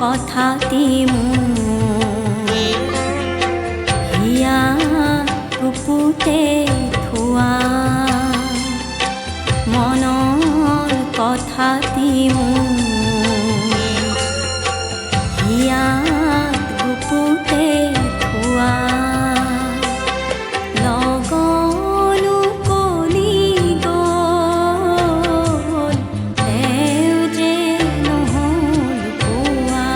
কথাটি মোৰ হিয়া বুকুতে থোৱা, মনৰ কথাটি মোৰ হিয়াত বুকুতে থোৱা। লগনো কলি গ'ল তেওঁ যে নহ'ল পোৱা।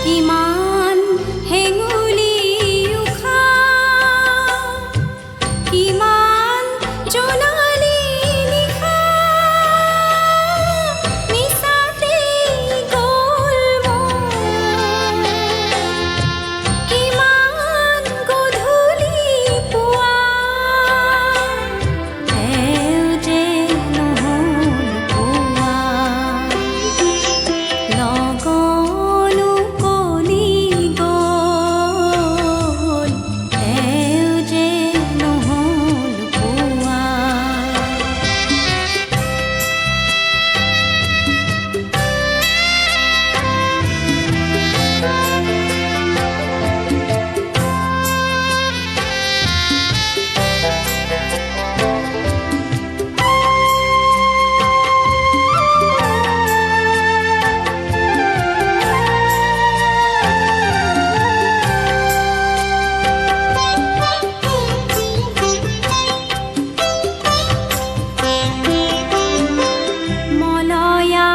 কিমান হেঙুলি উশাহ, কিমান জোনালী নিশা, মিছাতেই গ'ল মোৰ কিমান গধূলি পুৱা। তেওঁ যে নহ'ল পোৱা, লগনো কলি গ'ল তেওঁ যে নহ'ল পোৱা। মলয়াই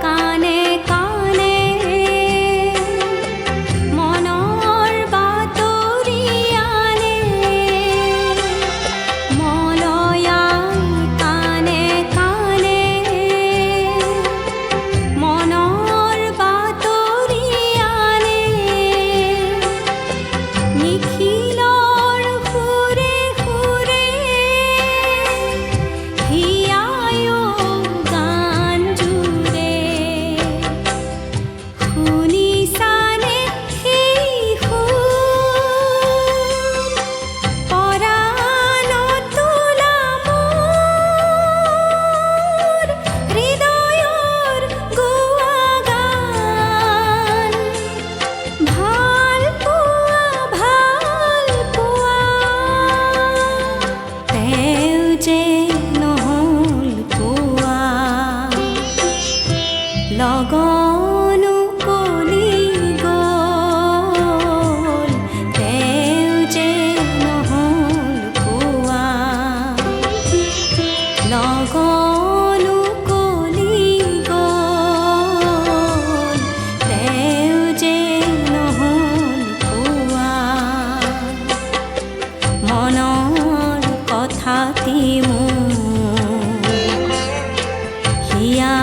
কাণে কাণে মনৰ বাতৰি আনে, মলয়াই কাণে কাণে মনৰ বাতৰি আনে। নিখিলৰ সুৰে সুৰে হিয়ায়ো গান জুৰে, শুনিছানে সেই সুৰ পৰাণত তোলা মোৰ হৃদয়ৰ গোৱা গান। ভাল পোৱা, ভাল পোৱা তেওঁ যে নহ'ল পোৱা, লগনো কলি গ'ল তেওঁ যে নহ'ল পোৱা, লগনো কলি গ'ল তেওঁ যে নহ'ল পোৱা। মনৰ কথাটি মোৰ হিয়া